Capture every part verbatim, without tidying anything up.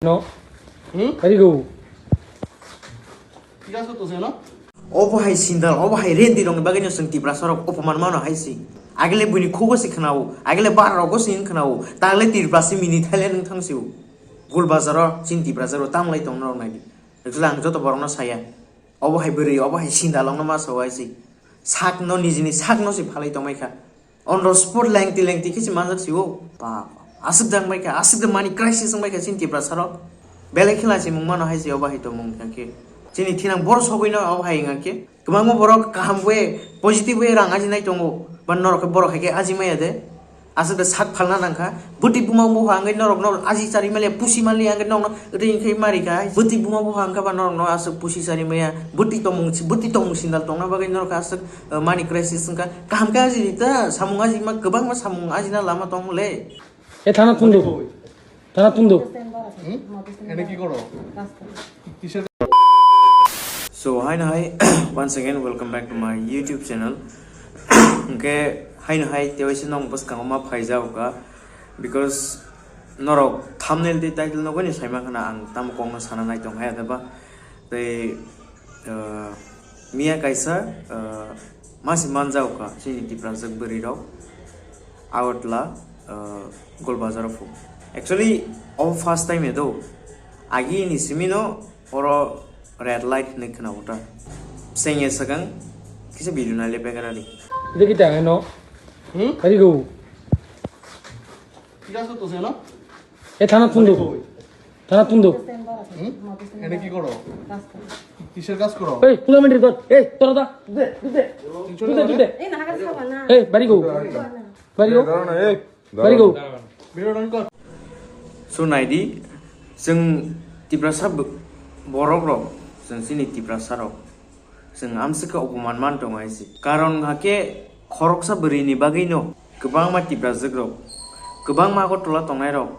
No? Hmm? Kari go. Tiga satu seno? Obo hai sindal, obo hai rendi rokni bagwi no chwng Tiprasa rok opoman mano hai si. Agile buini khugo se khwnao, agile bar rogo se khwnao, tagle Tiprasa mini Thailand wng thang sio. Gul bazaro chini Tiprasa rok tamo lai tong norok nai di. Actually ang joto borokno saya. Obo hai bwrwi, obo hai sindalokno ma sao hai si. Sakno, nijini sakno se phalwi tongmai kha. On the spot lengti lengti khe se manjak si o. Ba, aswk da wngbai kha, aswk da money crisis wngbai kha chini Tiprasa rok. Belai khe lachimung mano hai si obo hai tongmung wngkha khe. Chini thinang bor sogwi no obo hai wngkha khe. Kwbangma borok kaham way, positive way rang ajinai tongo. Ba norok khe borok hai khe aji maya de. Aswk da sak phalna nangkha. Bwtwi buma buha hwnkhe norokno aji chari maliya, pusi maliya hwnkhe norokno twi hwnkhe mari kha. Bwtwi buma buha hwnkhe ba norokno aswk pusi chari maya. Bwtwi tongmung, bwtwi tongmung sindal tongna bagwi norok aswk, uh, money crisis wngkha. Kaham khe aji di ta, samung aji ma, kwbangma samung ajina lama tong le. E thana thung do. Thana thung do. Hmm? Ene ki koro? Kiser So, hi no hi, once again, welcome back to my YouTube channel. Hwnkhe, hi no hi, tewaisa nong bwskango ma phaijao ka, because norok thumbnail tei title no gani saima khana ang tamo kokno sana nai tong hai adeba. Tei, uh, miya kaisa, uh, masi manjao ka, chini Tiprasa bwrwi rok, Agartala, uh, Golbazar o phu. Actually, o first time edo, agi ni simi no, Oro red light hinwi khwna uta. Sengya swkang kisa video nai le pegara di. Dikita no. Hmm? Kari go. Tiga satu seno? E thana thung do. Thana thung do. Hmm? Ene ki koro? Kiser kas koro? Ei, pura minute dot. Ei, tora da. Dute, dute. Dute, dute. Ei, bari go. Bari go. Bari go. Biro rang kor. So naidi, chwng Tiprasa b-, borok rok, chwng chini Tiprasa rok, chwng amswk khe opoman man tongo hai se. Karon hakhe khoroksa bwrwi ni bagwi no kwbangma Tiprajwk rok, kwbangma Agartala tongnai rok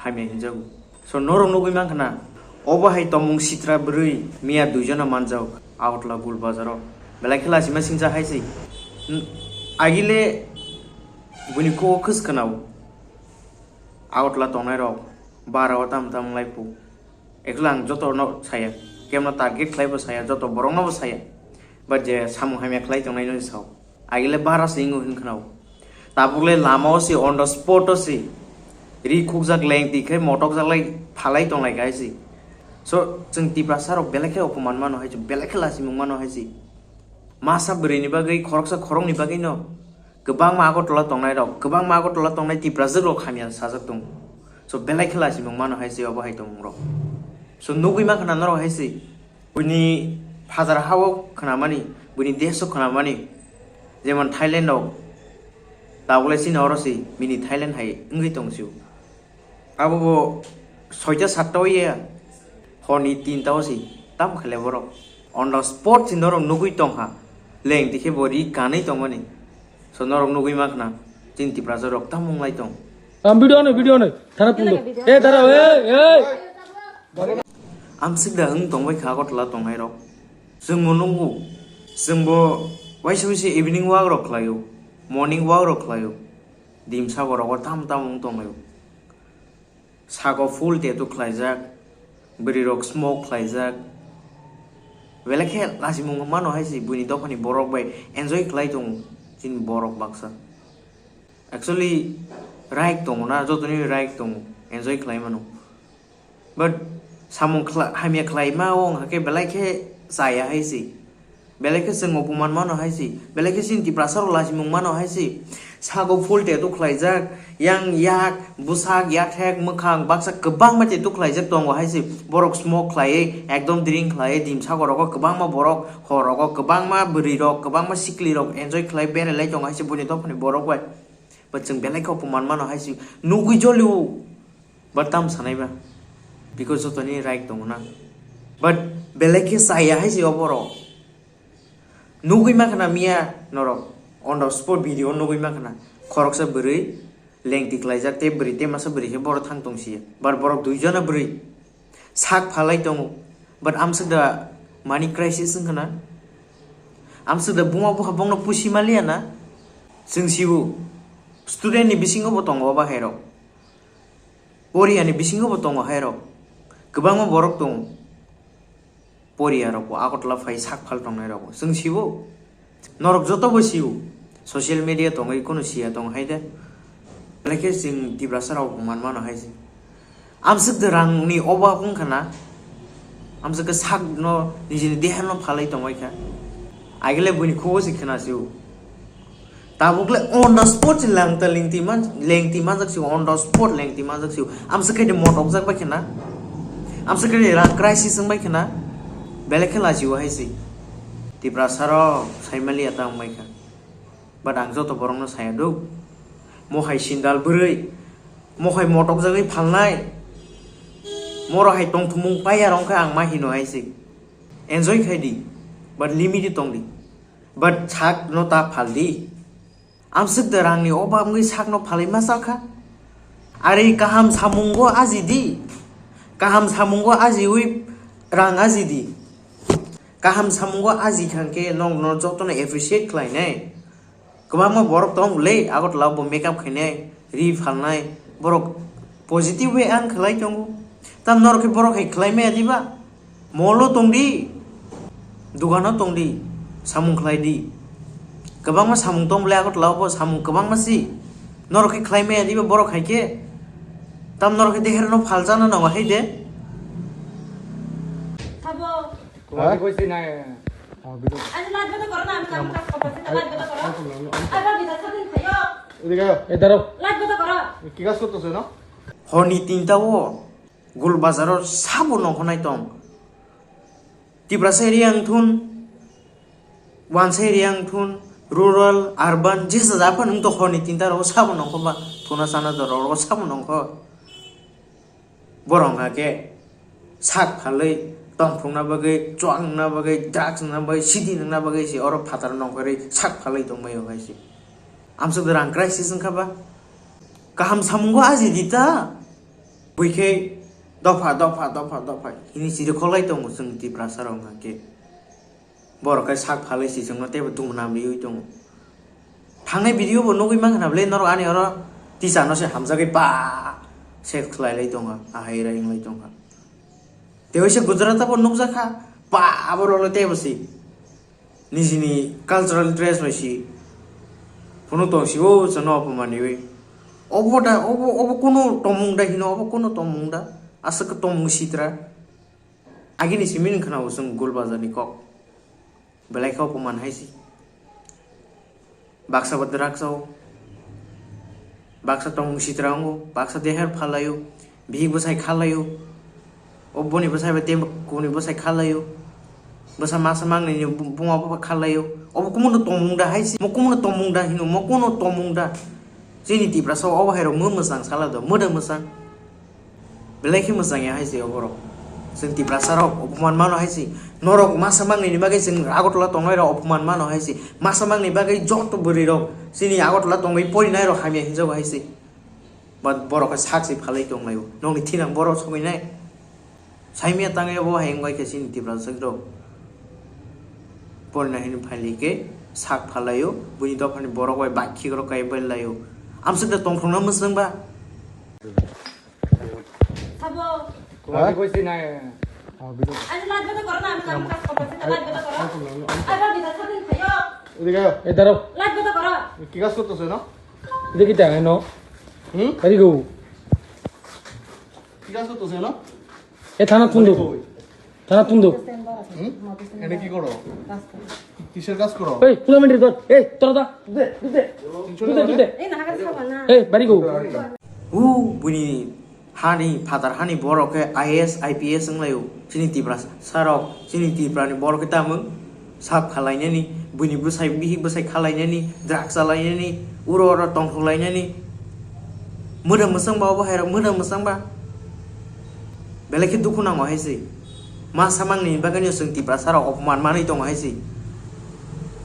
hamya hinjago. So norok nugwi mankha na, obo hai tongmung sitra bwrwi miya duijona manjak Agartala Gul bazaro. Belai khe lachima singcha hai se. N-, agile Buini kok khwskanao Agartala tongnai rok bara o tam tam lai pu. Ekla ang joto no saya, kemno target khlai bo saya, joto borok no bo saya. But je samung hamya khlai tongnai no sao. Agile bara se ingo hin khnao. Tabuk le lama o se on the spot o se. Ri khukjak leng ti khe motok jak lai phalai tonglai kai se. So chwng Tiprasa rok belai khe opoman mano hai se, belai khe lachimung mano hai se. Masa bwrwi ni bagwi khoroksa khorok ni bagwi no. Kwbangma Agartala tongnai rok, kwbangma Agartala tongnai Tiprajwk rok hamya sajak tongo. So belai khe lachimung mano hai se obo hai tongmung rok. So nugwi mankha na norok hai se. Buini phajar ha o khnamani, buini desh o khnamani. Jemon Thailand rok. Tabuk le chini oro se mini Thailand hai wngwi tong sio. Abo bo soita satta o ya, horni tinta o se, tam khe le borok. On the spot se norok nugwi tong kha, leng dikhe bo ri kanwi tongmani. So norok nugwi ma khna, chini Tiprasa rok tam wng lai tong. Am video no, video no, thana pundo. Eh, dara, eh, eh. Amsik da wng tong bai kha Agartala tongnai rok. Chwng bo nungo, chwng bo waisa waisa evening walk rok khlai o, morning walk rok khlai o. Dimsa borok o tam tam wng tong lai o. Sago full tattoo khlaijak, bwrwi rok smoke khlaijak. Belai khe lachimung mano hai se buini dophani borok bai enjoy khlai tongo chini borok baksa. Actually, right tongo na, jotoni right tongo, enjoy khlai mano. But samung khla-, hamya khlai ma wng hakhe belai khe chaya hai se. Belai khe chwng opoman mano hai se, belai khe chini Tiprasa rok lachimung mano hai se. Sago full tattoo khlaijak, yang yak, bwsak, yathek, mwkhang, baksa kwbangma tattoo khlaijak tongo hai se. Borok smoke khlaiwi, ekdom drink khlaiwi, dimsa gorok o kwbangma borok, hor rogo kwbangma bwrwi rok, kwbangma sikli rok enjoy khlai berai lai tongo hai se buini dophani borok bai. But chwng belai khe opoman mano hai se, nugwi jolio. But tam sanai ba, because jotoni right tongo na. But belai khe chaya hai se o borok. Nugwi ma khna miya norok, on the spot video nugwi ma khna. Khoroksa bwrwi lengti khlaijak tei bwrwi tei masa bwrwi khe borok thang tong si. But borok duijona bwrwi sak phalai tongo. But amswk da money crisis wng khna. Amswk da buma bupha bongno pusi maliya na. Chwng sibo student ni bisingo bo tongo o bahai rok. Oriya ni bisingo bo tongo hai rok. Kwbangma borok tongo, Poriya rok bo, Agartala phai sak phal tongnai rok bo. Chwng sibo, norok joto bo sio, social media tongwi kunu siya tong hai de. Belai khe chwng Tiprasa rok man mano hai se. Amswk de rang ni obab wng kha na, amswk khe sak no nijini deha no phalai tongbai kha. Agile buini khugo se khna sio. Tabuk le on the spot se lang ta lengti man, lengti manjak sio, on the spot lengti manjak sio. Amswk khe de motok jak bai khna. Amswk khe de rang crisis wng bai khna. Belai khe lachio hai se. Tiprasa rok sai mali ya ta wng bai kha. But ang joto borok no saya do. Mo hai sindal bwrwi. Mo hai motok jagwi phalnai. Moro hai tongthumung paiya rong khe ang ma hino hai se. Enjoy khai di. But limit tong di. But sak no ta phal di. Amswk de rang ni obab wngwi sak no phalwi ma cha kha. Ari kaham samungo aji di. Kaham samungo ajiwi rang aji di. Kaham samungo aji thang khe nong no joto no appreciate khlai nai. Kwbangma borok tong le Agartala bo makeup khainai, ri phalnai, borok positive way ang khlai tongo. Tam norok khe borok hai khlai maya diba? Molo tong di, dukano tong di, samung khlai di. Kwbangma samung tong le Agartala bo samung kwbangma si. Norok khe khlai maya diba borok hai khe? Tam norok khe deher no phalchana nango hai de. Sabo. Kau Ha? Kau sih nai. Oh, gitu. Aja light bata koro na, ami kamu kas kopor sih light bata koro. Aja kita satu kayo. Ini kayo. Eh, daro. Light bata koro. Kikas ko to se no? Horni tinta o Gul Bazar o sabo nongkhonai tong. Tiprasa area wngthun, wansa area wngthun, rural, urban, jesa japan wngto horni tinta rogo sabo nongkho ba, thuna sana doro rogo sabo nongkho. Borok hwnka khe sak phalwi tongthokna bagwi, chuak wngna bagwi, drugs wngna bagwi, sidi wngna bagwi se oro phataro nongkhorwi sak phalwi tongbaio hai se. Amswk rang crisis wngkha ba? Kaham samungo aji di ta? Bui khe dopha, dopha, dopha, dopha hini chiri kholai tongo chwng Tiprasa rok hwnka khe. Borok khe sak phalwi se chwngno teibo dum namliwi tongo. Thangnai video bo nugwi mankha na bwle norok ani oro tisa no se hamjagwi pa se khlai lai tongkha, ahai rai wng lai tongkha. Tei waisa Gujarat o bo nukjakha, pa abo rok le teibo se nijini cultural dress bai se phunuk tong sibo chwngno opoman riwi. Obo da, obo, obo kunu tongmung da hino, obo kunu tongmung da, aswk khe tongmung sitra. Agini simi wng khna o chwng Gul Bazar ni kok. Belai khe opoman hai se. Baksa bo drugs o. Baksa tongmung sitra wngo. Baksa deher phalaio. Bihik bwsai khalaio. O boni bwsai bai tei kubuni bwsai khalaio. Bwsa masa mangnini bu-, buma bupha khalaio. Obo kumuno tongmung da hai se. Mo kumuno tongmung da hino. Mo kuno tongmung da. Chini Tiprasa o obo hai rok mo mwsang sala do. Mwda mwsang. Belai khe mwchang ya hai se oborok. Chwng Tiprasa rok opoman mano hai se. Norok masa mangnini bagwi chwng Agartala tongnai rok opoman mano hai se. Masa mangni bagwi joto bwrwi rok chini Agartala tongwi porinai rok hamya hinjago hai se. But borok khe sak se phalwi tonglaio. Nokni thinang borok sogwi nai. Saimya tangwi obo hai wngbai khe chini Tiprasa rok. Porina hini phaili khe sak phalaio. Buini dophani borok bai bike khikrok kai bai laio. Amswk da tongthokna mwchang ba. Sabo. Kau Ha? Kau sih nai. Oh, gitu. Aja light bata koro na, ami kamu kas kopor sih light bata koro. Aja kita satu kayo. Ini kayo. Eh, daro. Light bata koro. Kikas ko to se no? Ini kita no. Hmm? Tadi go. Kikas ko to se no? Eh, thana tundu. Thana tundu. Hmm? Ene ki koro? Kisor kas koro? Ei, tula mendri dor. Ei, tora da. Tude, tude. Tude, tude. Ei, naha kas kaba na. Ei, bari go. O buini hani, phatar hani borok khe I A S, I P S wnglaio. Chini Tiprasa rok, chini Tiprani borok khe tamo sak khalainani, buini bwsai, bihik bwsai khalainani, drugs chalainani, uro oro tongthok lainani. Mwda mwchang ba obo hai rok, mwda mwchang ba. Belai khe dukhu nango hai se. Ma samangni bagwino chwng Tiprasa rok opoman manwi tongo hai se.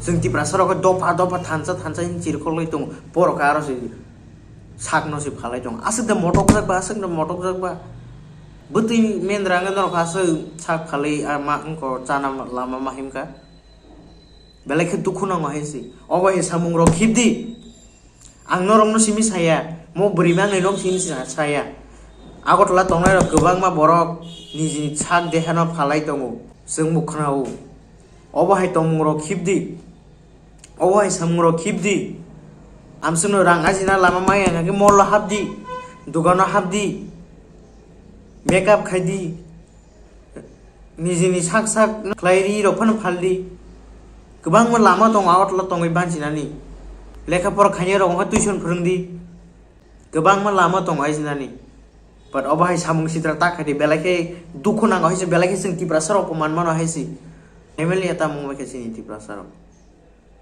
Chwng Tiprasa rok khe dopha dopha thansa thansa hin chirkhok lai tongo. Borok khe aro se sakno se phalai tongo. Aswk de motok jak ba, aswk de motok jak ba. Bwtwi mendra wngkhe norok aswk sak phalwi, ah, ma wngkha chana lama ma himkha. Belai khe dukhu nango hai se. Obo hai samung rok khibdi. Ang norokno simi saya, mo bwrwi mangnai rok simi sa-, saya. Agartala tongnairok kwbangma borok nijini sak dehano phalai tongo, chwngbo khwnao. Obo hai tongmungrok khibdi, obo hai samungrok khibdi. Amswkno rang ajina lama maya hwnkhe mall-o hapdi, dukano hapdi, makeup khaidi, nijini sak sak khlai ri rok phano phaldi. Kwbangma lama tongo Agartala tongwi banchinani. Lekha pora khainai rok wngkha tuition phwrwngdi. Kwbangma lama tongo hai sinani. But obo hai samung sitra ta khaidi belai khe dukhu nango hai se, belai khe chwng Tiprasa rok ko man mano hai se. Family ya tamung bai khe chini Tiprasa rok.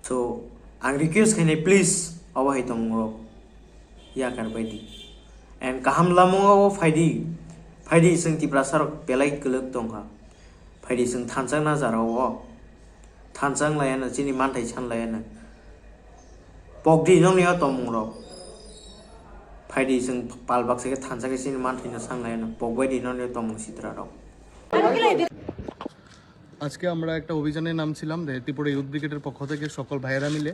So, ang request khainai, please, obo hai tongmung rok yakar baidi. And kaham lamung o phaidi, phaidi chwng Tiprasa rok belai kwlwk tongkha. Phaidi chwng thansa na jara o. Thansa wng laiya na, chini manthai san laiya na. Pokdi nokni o tongmung rok. Phaidi chwng pal baksa khe thansa khe chini manthai no san laiya na. Pokbaidi nokni o tongmung sitra rok. আজকে আমরা একটা অভিযানে নামছিলাম যে ত্রিপুরা ইউথ ব্রিগেডের পক্ষ থেকে সকল ভাইয়েরা মিলে।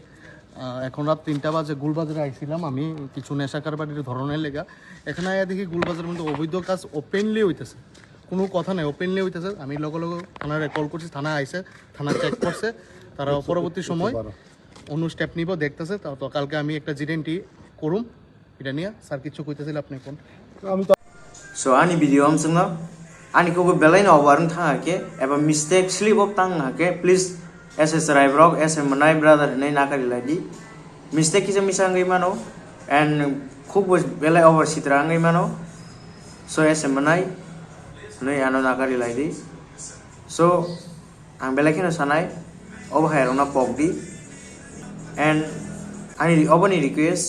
আহ, এখন রাত তিনটা বাজে, গুলবাজারে আইছিলাম আমি কিছু নেশা কারবারির ধরনের লেগা। এখানে আয়া দেখি গুলবাজারের মধ্যে অবৈধ কাজ ওপেনলি হইতেছে, কোনো কথা নাই, ওপেনলি হইতেছে। আমি লগে লগে থানায় কল করছি, থানা আইছে, থানা চেক করছে, তারা পরবর্তী সময় অনু স্টেপ নিব দেখতেছে। তো তো কালকে আমি একটা জিডেন্টি করুম, এটা নিয়ে স্যার কিছু কইতেছিল আপনি কোন So ani video amswkno ani kugo belai no over wng thang khe eba mistake slip of tang khe, please S S Rai brok S M Nai brother hinwi nakari lai di. Mistake kisa misa wngwi mano and khub bo belai over sitra wngwi mano. So S M Nai hinwi ano nakari lai di. So ang belai kheno sanai, obo hai rokno pok di and ani oboni request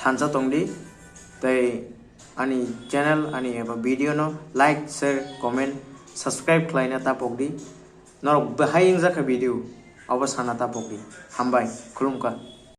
thansa tong di tei ani channel ani eba video no like, share, comment, subscribe khlaina ta pok di. Norok bahai wngjakha video obo sana ta pok di. Hambai, khulumkha.